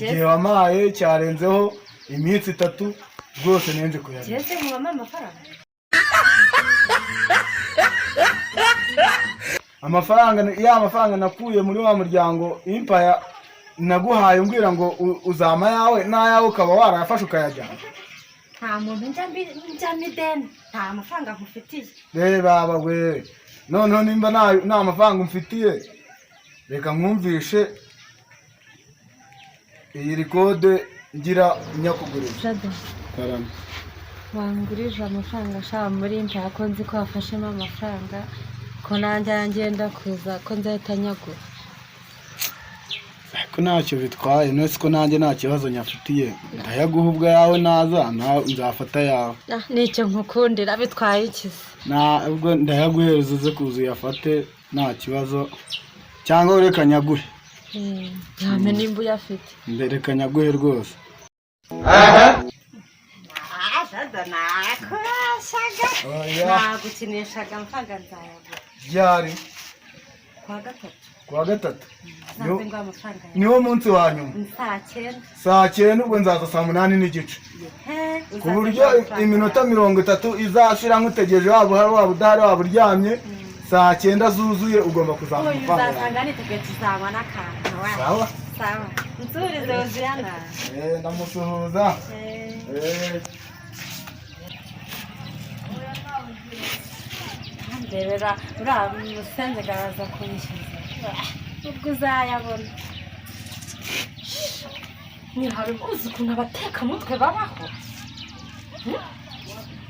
Igihe wampaye cyarenzeho iminsi 3 rwose nenje kuyareba. Jese mubamo amafaranga. Amafaranga ya mafaranga nakuye muri wa muryango Empire naguhaye umbwira ngo uzama yawe n'ayawe ukaba warayafashe ukayajyana. Nta muntu njyamo ideni, nta mafaranga nkufitiye. Reba baba we, noneho nimba nta mafaranga umfitiye reka nkumvishe iyi rikode ngira nyakugurira. Jado. Karame. Wangurije amafaranga ashaka muri Empire ko nzi ko wafashemo amafaranga, ko nanjye ngenda kuza ko nzahita nyagura. Ko ntacyo bitwaye, none ko nanjye nta kibazo nyafitiye, ndayaguha ubwo yawe naza nzafata yawe. Nicyo nkukundira, bitwaye iki se? Ubwo ndayaguhereza uze kuza uyafate nta kibazo, cyangwa reka nyaguhe. Yame nimba uyafite. Reka nyaguhe rwose. Jado, nakurashaga. Nagukinishaga, amafaranga nzayagura. Ryari? Kuwa gatatu. Kuwa gatatu? Nsanze ngo amafaranga yawe. Niwo munsi wa nyuma. Saa 9. Saa 9, ubwo nzaza saa 8:30. Ku buryo iminota 30 izashira nkutegereje, waba uhari waba udahari waba uryamye, saa 9 zuzuye ugomba kuzamura amafaranga yawe. Uzasanga niteguye, tuzanywa n'akantu. Sawa. Sawa, nsurize Hoziyana. Ndamusuhuza. Ndebera uriya musenze araza kunyishyuza, ubwo uzayabona. Ntihabe uzi ukuntu abatekamutwe babaho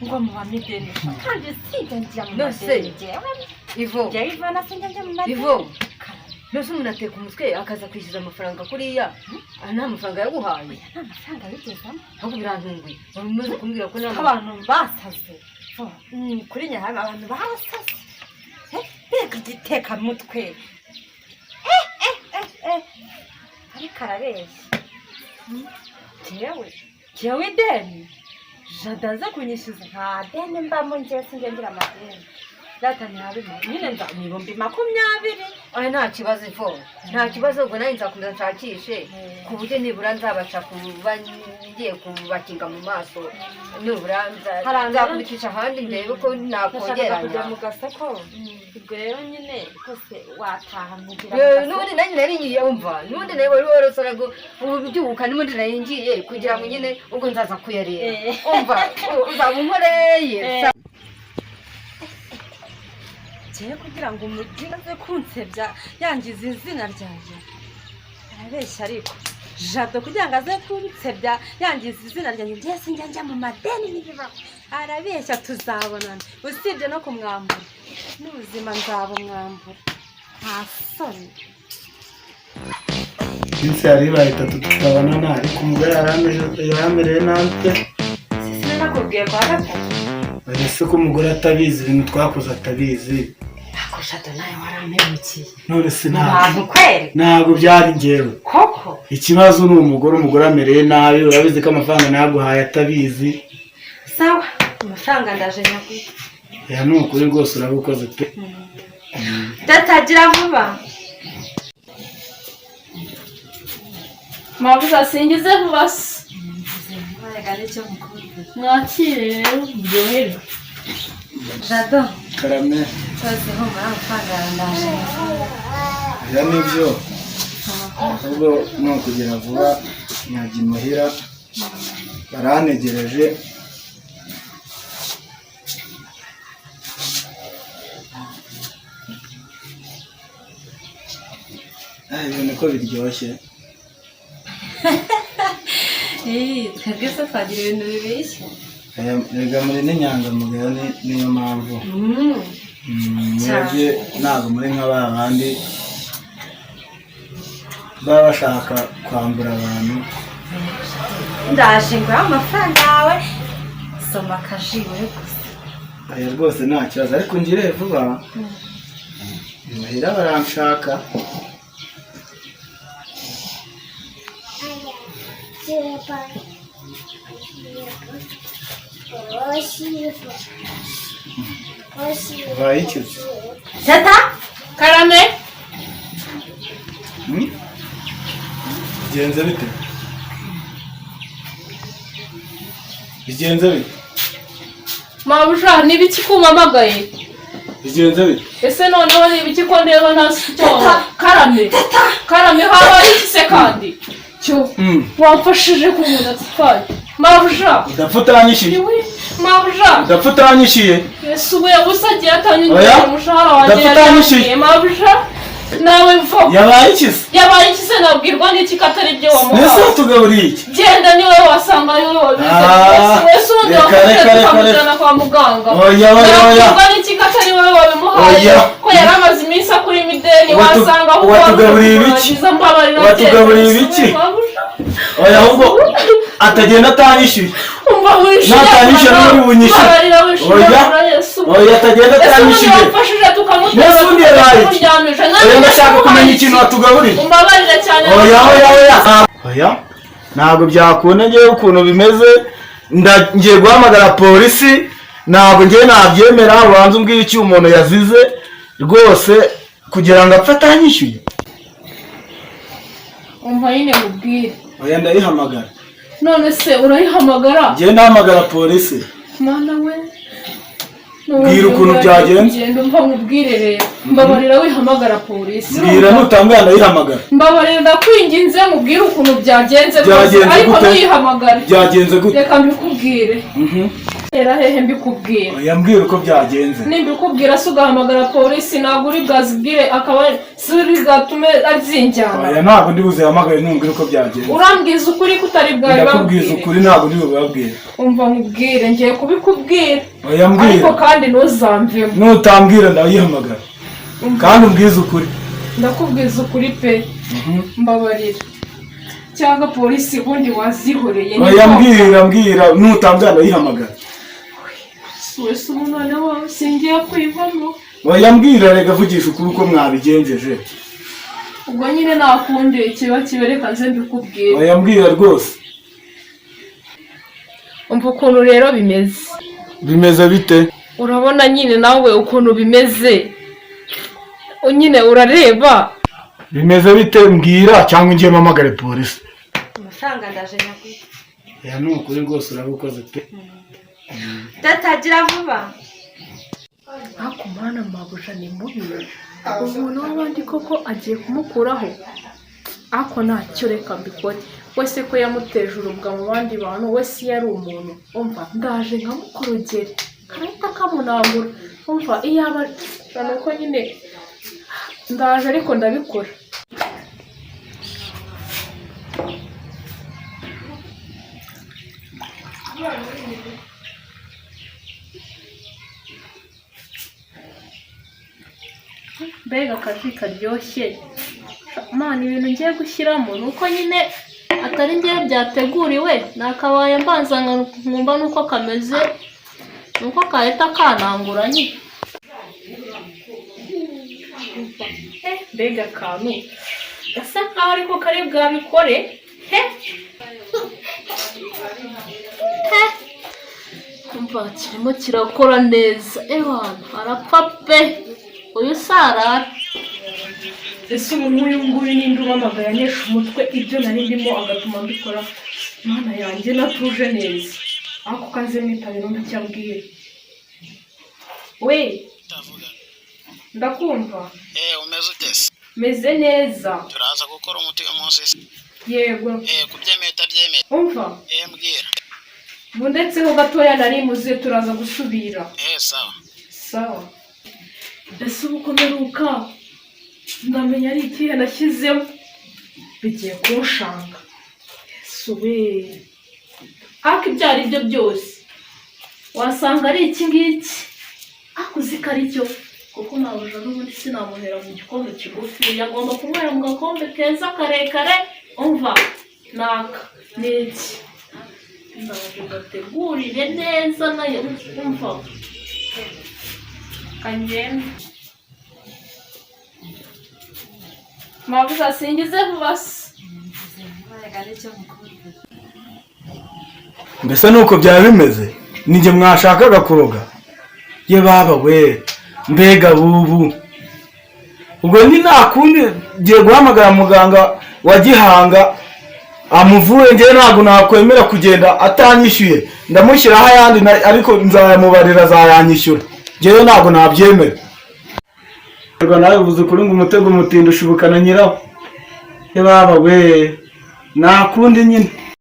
ngo mubamo ideni kandi sinjya njya mu madeni njyewe. Ivo. Njyewe Ivana sinjya njya mu madeni. Ivo, nose umuntu ateka umutwe akaza kwishyuza amafaranga kuriya, aha nta mafaranga yaguhaye? Nta mafaranga yigezamo. Ahubwo birantunguye, wari umaze kumbwira ko nta Abantu basaze kuri nyahabe, abantu barasaze. Mbega igitekamutwe! Ariko arabeshya. Jewe ideni Jado aza kunyishyuza, nta deni mbamo njyewe, sinjya ngira amadeni. Data ntihabimo nyine, nza ni 20,000. Oya, nta kibazo Ivo, nta kibazo. Ubwo nanjye nzakomeza nshakishe ku buryo nibura nzabasha kuba ngiye kubakinga mu maso, nibura nzakubicisha ahandi ndebe ko Nashakaga kujya nakongeranya. mu gasoko, ubwo rero nyine rwose wataha nkugira mu gasoko. N'ubundi nanjye nari ngiye, umva, n'ubundi nawe wari warosora ngo ubu byuka, n'ubundi nari ngiye kugira ngo nyine ubwo nzaza kuyareba. Umva, uzaba unkoreye. Njyewe kugira ngo umugire aze kunsebya yangiza izina ryanjye, arabeshya. Ariko Jado kugira ngo aze kunsebya yangiza izina ryanjye, njyewe sinjya njya mu madeni n'ibibaho. Arabeshya, tuzabonana. Usibye no kumwambura n'ubuzima nzabumwambura, nta soni. Iminsi yari ibaye 3 tutabonana, ariko umugore yaramereye nabi pe. Sinanakubwiye kwa gatatu? Ese ko umugore atabizi, ibintu twakoze atabizi? Ako Jado, nawe warampemukiye. None se Mu ntabwo bantu kweri. Ntabwo byari njyewe. Koko? Ikibazo ni umugore, umugore amereye nabi. Urabizi ko amafaranga naguhaye atabizi. Sawa, amafaranga ndaje nyaguhe. Ya, ni ukuri rwose urabikoze pe. Datagira vuba. Mabuja, singize vuba se. Reka nicyo mukundira. Mwakire rero muryoherwe. Jado. Karame. Twese humura, amafaranga yawe ndaje. Ya, nibyo, ahubwo ni ukugera vuba nkajya imuhira, barantegereje. Ah, ibintu ko biryoshye! Twebwe se twagira ibintu bibishye? Erega muri n'inyangamugayo, niyo mpamvu. Mwebwe ntabwo muri nka ba bandi baba bashaka kwambura abantu. Ndaje nguhe amafaranga yawe, soma akaji wowe gusa. Aya rwose nta kibazo, ariko ngire vuba, muhira baranshaka. Ubaye ikize? Tata. Karame. Genze bite? Bigenze bite? Mabuja, ni ibiki kumpamagaye? Bigenze bite? Ese noneho ni ibiki ko ndeba nta cyo? Karame, karame, habaye iki se kandi cyo? Wamfashije kumuna twaye, mabuja. Udapfa utanyishyuye. Iwe, mabuja. Udapfa utanyishyuye. Yesu we, ubusa agiye atanyongera Oya. umushahara wanjye. Udapfa Yari utanyishyuye. yambwiye, mabuja, nawe mvo. Yabaye iki se? Yabaye iki se? Nabwirwa n'iki ko atari byo Mbese wamuhaye? watugaburiye iki? Genda, niwe wasanga ari wowe wabize. Ah, Wese ubundi reka, wamufashe reka, reka, tukamujyana kwa muganga. Oya, oya, oya. Nabwirwa n'iki ko atari wowe wabimuhaye? Oya. Ko yari amaze iminsi akura imideni, wasanga ahubwo Watugaburiye wari ibiki? byiza, mbabarira. Watugaburiye Genda. ibiki? Mabuja. Oya, ahubwo atagenda atanyishyuye. Umva, wishyura. Natanyishyura n'uri bunyishyure. Mbabarira, wishyura. Oya. Yesu. Oya, atagenda Ese ubundi atanyishyuye. wamfashije tukamutera, Mbese ubundi yabaye iki? tukamuryamisha? Oya, ndashaka kumenya ikintu watugaburiye. Umbabarire cyane. Oya, oya, oya, oya, ntabwo byakunda. Ngewe ukuntu bimeze, ngiye guhamagara polisi. Ntabwo ngewe nabyemera. Ubanza umbwire icyo umuntu yazize rwose kugira ngo apfe atanyishyuye. Umva nyine mubwire. Oya, ndayihamagara. None se urayihamagara? Ngewe ndahamagara polisi. Mana we! Mbwira ukuntu byagenze. Genda, umva nkubwire rero, mbabarira wihamagara polisi. Mbwira, nutambwira ndayihamagara. Mbabarira, ndakwinginze, nkubwire ukuntu byagenze rwose. Byagenze Ariko gute? ntuyihamagare. Byagenze gute? Reka mbikubwire. Era hehe mbikubwire? Oya, mbwira uko byagenze. Nimbikubwira se ugahamagara polisi, ntabwo uri bwazibwire, akaba si uri bwatume azinjyana? Oya, ntabwo ndi buzihamagare numbwira uko byagenze. Urambwiza ukuri ko utari Ndakubwiza bwabibabwire? ukuri, ntabwo ndi bubabwire. Umva nkubwire, ngiye kubikubwira. Oya, mbwira. Ariko kandi ntuzamvemo. Nutambwira ndayihamagara, kandi umbwize ukuri. Ndakubwiza ukuri pe, mbabarira, cyangwa polisi ubundi wazihoreye. Oya, mbwira, mbwira, nutambwira ndayihamagara. Wese ubu noneho singiye kwivamo. Oya, mbwira rega, vugisha ukuri uko mwabigenjeje. Ubwo nyine nakundi ikiba kibereka, nze mbikubwire. Oya, mbwira rwose. Umva ukuntu rero bimeze. Bimeze bite? Urabona nyine nawe ukuntu bimeze, nyine urareba. Bimeze bite? Mbwira cyangwa ngiye mpamagare polisi. Amafaranga ndaje nyaguhe. Oya, ni ukuri rwose urabukoze pe. Tata, vuba. Ariko mwana, mabuja ni mubi. Umuntu w'abandi koko agiye kumukuraho, ariko ntacyo, reka mbikore. Wese ko yamuteje urubwa mu bandi bantu, we si yari umuntu. Umva, ndaje nkamukorogere karahita kamunangura. Umva, iyaba ni uko nyine ndaje, ariko ndabikora. Mbega akazi karyoshye! Mana, ibintu ngiye gushyiramo ni uko nyine atari ngewe byateguriwe, nakabaye mbanza nkumva nuko kameze, nuko kahita kanangura nyine. Mbega akantu gasa nkaho ariko kari bwabikore he he! Umva, kirimo kirakora neza. Ewana, arapfa pe, uyu sarara. Ese ubu nk'uyu nguyu ninde umpamagaye anesha umutwe ibyo nari ndimo agatuma mbikora? Mana yanjye, natuje neza, ariko kaze mwitabira numva icyo ambwira. We, ndakumva. Eh, umeze ute se? Meze neza. Turaza gukora umuti uyu munsi se? Yego. Eh, kubyemeye utabyemeye? Umva. Eh, mbwira. Ubu ndetseho gatoya nari muze, turaza gusubira. Eh, sawa. Sawa. Ese ubu ko mperuka ndamenya ari ikihe nashyizemo? Bigiye kunshanga. Yesu we, ariko ibyo ari byo byose wasanga ari iki ngiki, ariko uzi ko ari cyo, kuko mabuja n'ubundi sinamuhera mu gikombe kigufi, agomba kunywera mu gakombe keza karekare. Umva, naka ni iki? Ndaje gategurire neza nayo. Umva, kangende. Mabuja, singize vuba se? Reka nicyo mukunda. Mbese nuko byaba bimeze, ninjye mwashakaga kuroga? Ye baba we, mbega bubu! Ubwo ni nta kundi, ngiye guhamagara muganga wa gihanga. Amuvure, njyewe ntabwo nakwemera kugenda atanyishyuye. Ndamushyiraho ayandi ariko nzayamubarira, azayanyishyura. Njyewe ntabwo nabyemera. Nawe uvuze ukuri ngo umutego umutindi ushubukana nyirawo. Baba we, nta kundi nyine.